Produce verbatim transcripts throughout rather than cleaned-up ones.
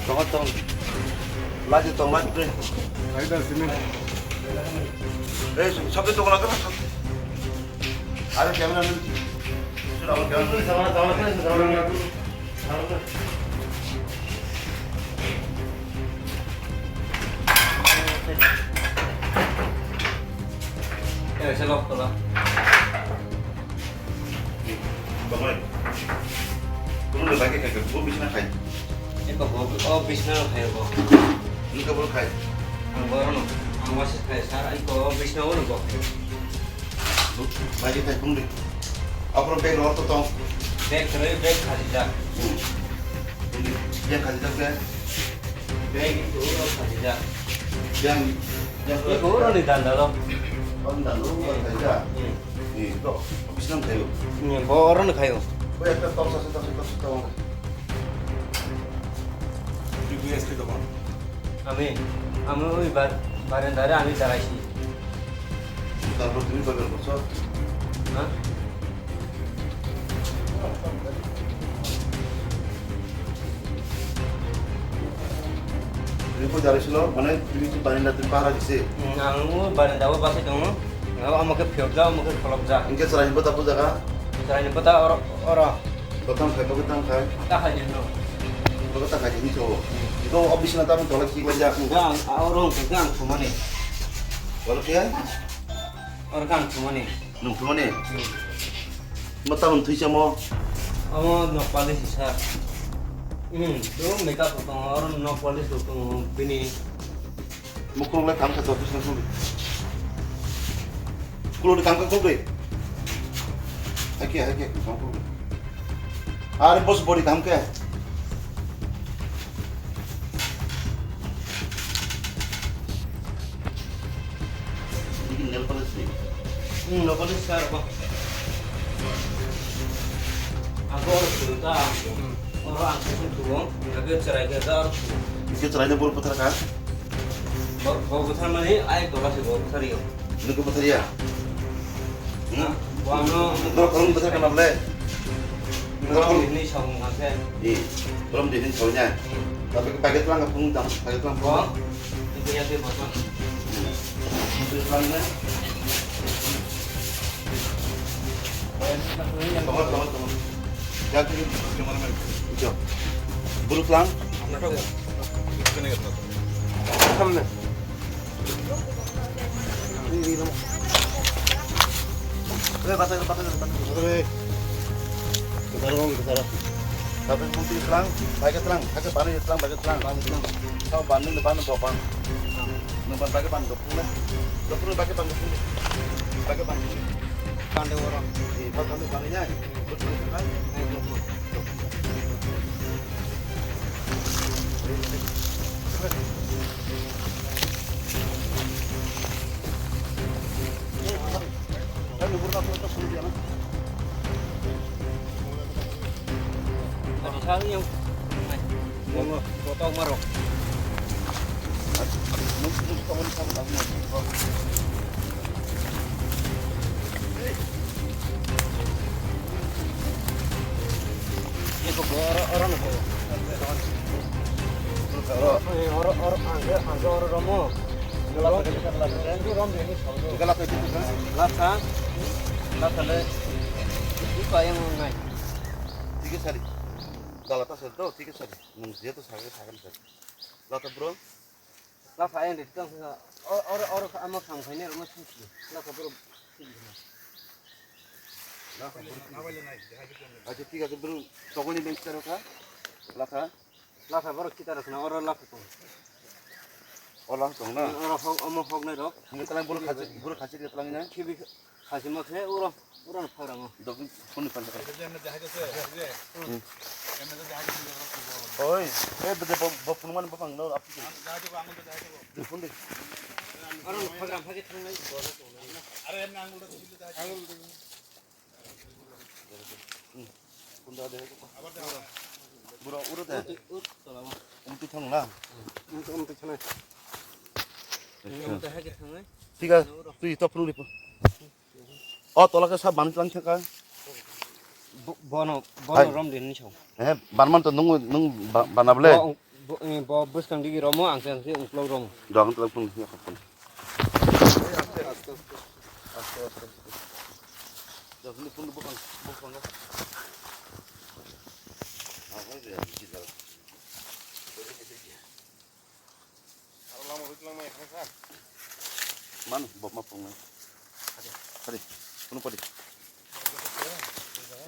Tong, tong. Lagi tong, lagi, bre. Lagi dah sini. Eh, sampai tong lagi, Mas. Ada camera ni. Sudah, ada camera. Sama, sama, sama, sama. Eh, saya lock tu lah. Bamai. Kuno le bagi kai, bo bisna khai. Eko bo, o bisna khai bo. Ni ka bol khai. Ang bo no, ang wasi khai sar, eko bisna o no bo. Bagi kai kung de. Apro bag lo to tong. Bag kare, bag khaji da. Bag khaji da bag. Bag itu lo khaji da. Yang, yang. Eko ro ni dan da lo. Oh, dan lo, khaji da. Hmm. Ni, to, bisna khayo. Ni, bo oro no khayo. Bo ekta toksa se, toksa, toksa, toksa. T V S T dokan. আমি, আমি ওই বার-, বারান্দারে আমি দাঁড়াইছি। তারপর তুমি বাজার করছো? হ্যাঁ? Ini kok dari silo, mana ini tuh paling datang parah di sini. Hmm, anu baranda o basi dong. Anu amake phiyok ja, amake kholop ja. Ini cerai buat apa jaga? Cerai buat oro, oro. Buat tang khai, buat tang khai. Tak khai dino. Buat tang khai ini cowok. Itu office na tamu tolak sih kerja aku. Gang, oro gang sumane. Kalau dia? Oro gang sumane. Nung thumani? Hmm. Ma tamon thwi chamo? Amo nok polish sir. Hmm, do makeup ko tongo, oro nok polish ko tongo, bini. Mukhung le kam kha to, bisna khung. Kulo de kam kha khung de. Hake, hake, kam khung de. Are boss body kam kha. Ini nail polish ni. Hmm, nail polish sir, apa? Aku harus dulu tahu. Hmm. Orang aku tuh, tapi cerai kita harus. Ini cerai ni buru putar kan? Bo, bo putar mana? Ayo, bola sih, bo putar yuk. Ini ke putar ya? Hmm? Wano, bro, kalau betul kenapa le? Bro, ini saung kan? Iya. Belum di sini soalnya. Hmm. Tapi pakai tulang, kampung, pakai tulang. Bro, itu ya, dia botol. Hmm. Itu tulang, ya. Tunggu, tunggu, tunggu. Ya, itu cameraman. Itu. Bro, tulang. Samun. Oi, bata, bata, bata. Oi. Kita dong, kita dong. Tapi mungkin telang, baik telang, pakai panas telang, baik telang. Panas telang. Kau banding depan, depan. Depan pakai ban, depan. Depan pakai ban, depan. Pakai ban. Kande orang. Iya, pakai ban, ban ya. Betul, kan? Oro, oro, oro, ang, ang, oro, romo. Lasa, lasa le, iko ayang nai. Tiga sari. Dala ta sari to, tiga sari. Nung dia to sari, sari sari. Lata bro. Lasa ayang de tang sa. Or, or, or, ama kham khaine, ama sisi. Lasa bro. Lasa bro. Acha, thik ache bro. Tokoni bench karo kha. Lasa. Lasa borok kita rok na oro lasa tong. O lasa tong na? Oro hok, omo hok nai rok. Nung talang bolo khasi, bolo khasi dia talang na? Khibi khasi ma khe oro, oro na phagra mo. Dok phone ni pan. Oi, eh, bede bo, bo phone man bo pang no api. Phone de. Oro na phagra phagi thang nai. Are em na angul. Bura uro de. Umti thang la. Umti thang. Thik a, twi to phunuk ripo. O tola ke sa ban tlang thaka. Bono, bono rom din ni chong. Eh, ban man to nung, nung banable. Bo, eh, bo bwskang digi romo, ang se, ang se uklok romo. Dong, uklok pun, ya, pun. Aste, aste, aste, aste, aste. Dong, ini pun bukang, bukang, ya. Apa itu ya, di dalam. Aro lama rwchwlangma ekha kha. Mano, bokma pungnai. Padi, kunu padi.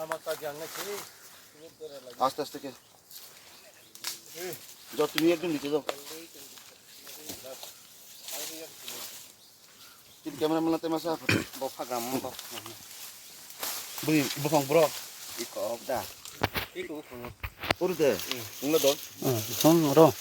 Lama ta jang nai se. Aste aste khe. Jor tumi ekdom niche jao. Tini camera mana tema sa. Bok phagram, bok. Bui, bokong bro. Iko da. Iko bokong. Uru de. Hmm. Ungla do. Hmm, song ro.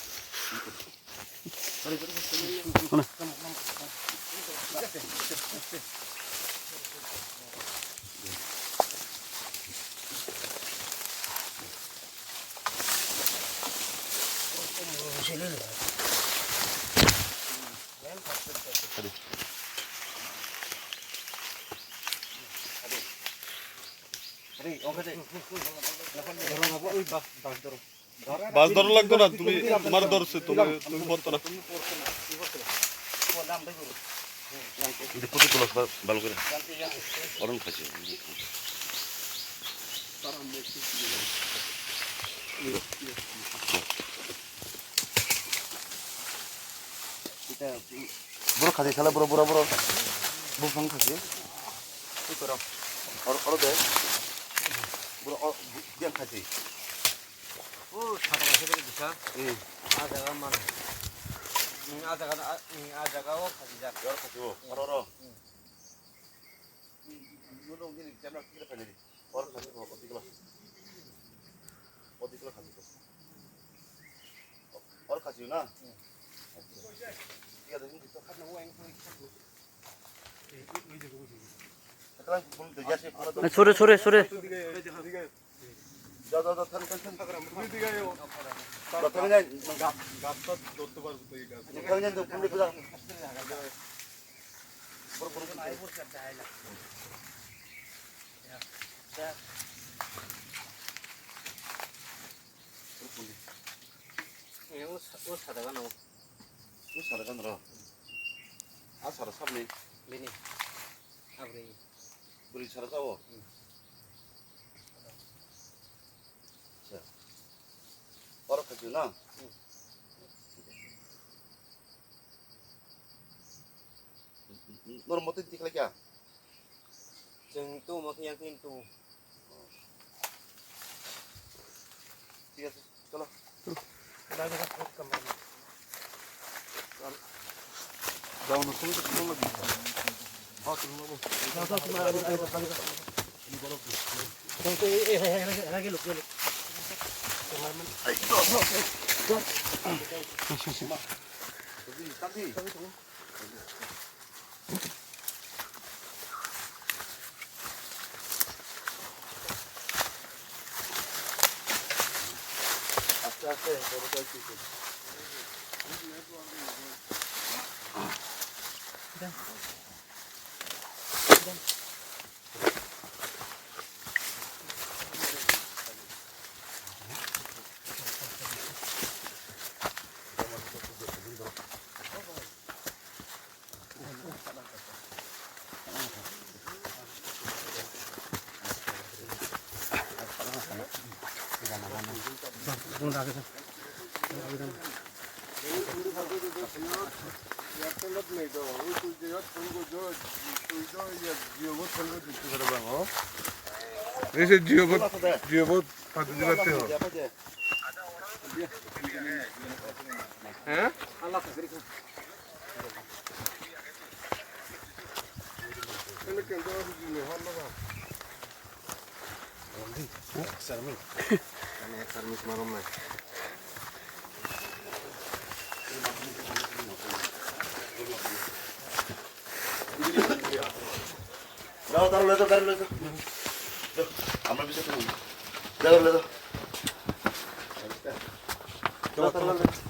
Bas doro lagto na, tumi, tomar dor se, tumi, tumi porto na. Hindi puto tulos ba, balo kira. Orang kasi. Boro khasi sala, boro, boro, boro. Bufang khasi. Oro, oro de. Boro, o, bu-, biang khasi. O, sata khasi boro bisa. Eh. A jaga man. Ni a jaga, a, ni a jaga o khasi jak. Oro khasi o. Oro, oro. Hmm. Nung, nung, nini camera kira kaya ni. Oro khasi ko, oti kela. Oti kela khasi ko. Oro khasi na? Iya, da, nung dito. Khatna, wa, yang paling khatna. Khatna, pun, da, ya, sih, pun, da. Sore, sore, sore. Ja, ja, ja, thang, thang, thang. Thang, thang, thang. Gat, gat, gat, gat, gat, gat, gat. O sara gana o. O sara gana ro. A sara sabni. Bini. Abri. Bwrwi sara jao? Hmm. Acha. Oro khachu na? Hmm. Nor mote tikla kya? Chwng tu mo kiyang tin tu. Thik ache. Cholo. Aste aste, boro tai twi twi. Ese Jio bot, Jio bot pati dibatte ho. Hah? Daro, daro, le daro, daro, le daro. Amra bisar daro, le daro. Daro, daro, le daro.